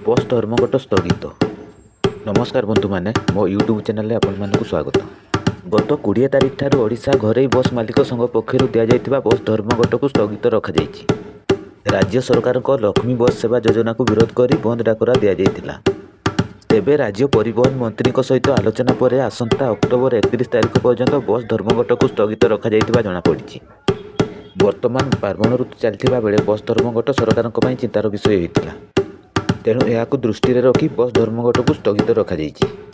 Bus ଧର୍ମଘଟ ସ୍ଥଗିତ। ନମସ୍କାର ବନ୍ଧୁମାନେ, ମୋ ୟୁଟ୍ୟୁବ୍ ଚ୍ୟାନେଲରେ ଆପଣମାନଙ୍କୁ ସ୍ୱାଗତ। ଗତ 20 ତାରିଖ ଠାରୁ ଓଡ଼ିଶା ଘରୋଇ ବସ୍ ମାଲିକ ସଂଘ ପକ୍ଷରୁ ଦିଆଯାଇଥିବା ବସ୍ ଧର୍ମଘଟକୁ ସ୍ଥଗିତ ରଖାଯାଇଛି। ରାଜ୍ୟ ସରକାରଙ୍କ ଲକ୍ଷ୍ମୀ ବସ୍ ସେବା ଯୋଜନାକୁ ବିରୋଧ କରି ବନ୍ଦ ଡାକରା ଦିଆଯାଇଥିଲା। ତେବେ ରାଜ୍ୟ ପରିବହନ ମନ୍ତ୍ରୀଙ୍କ ସହିତ ଆଲୋଚନା ପରେ ଆସନ୍ତା ଅକ୍ଟୋବର 31 ତାରିଖ ପର୍ଯ୍ୟନ୍ତ ବସ୍ ଧର୍ମଘଟକୁ ସ୍ଥଗିତ ରଖାଯାଇଥିବା ଜଣାପଡ଼ିଛି। ବର୍ତ୍ତମାନ ପାର୍ବଣ ଋତୁ ଚାଲିଥିବା ବେଳେ ବସ୍ ଧର୍ମଘଟ ସରକାରଙ୍କ ପାଇଁ ଚିନ୍ତାର ବିଷୟ ହୋଇଥିଲା। ତେଣୁ ଏହାକୁ ଦୃଷ୍ଟିରେ ରଖି ବସ୍ ଧର୍ମଘଟକୁ ସ୍ଥଗିତ ରଖାଯାଇଛି।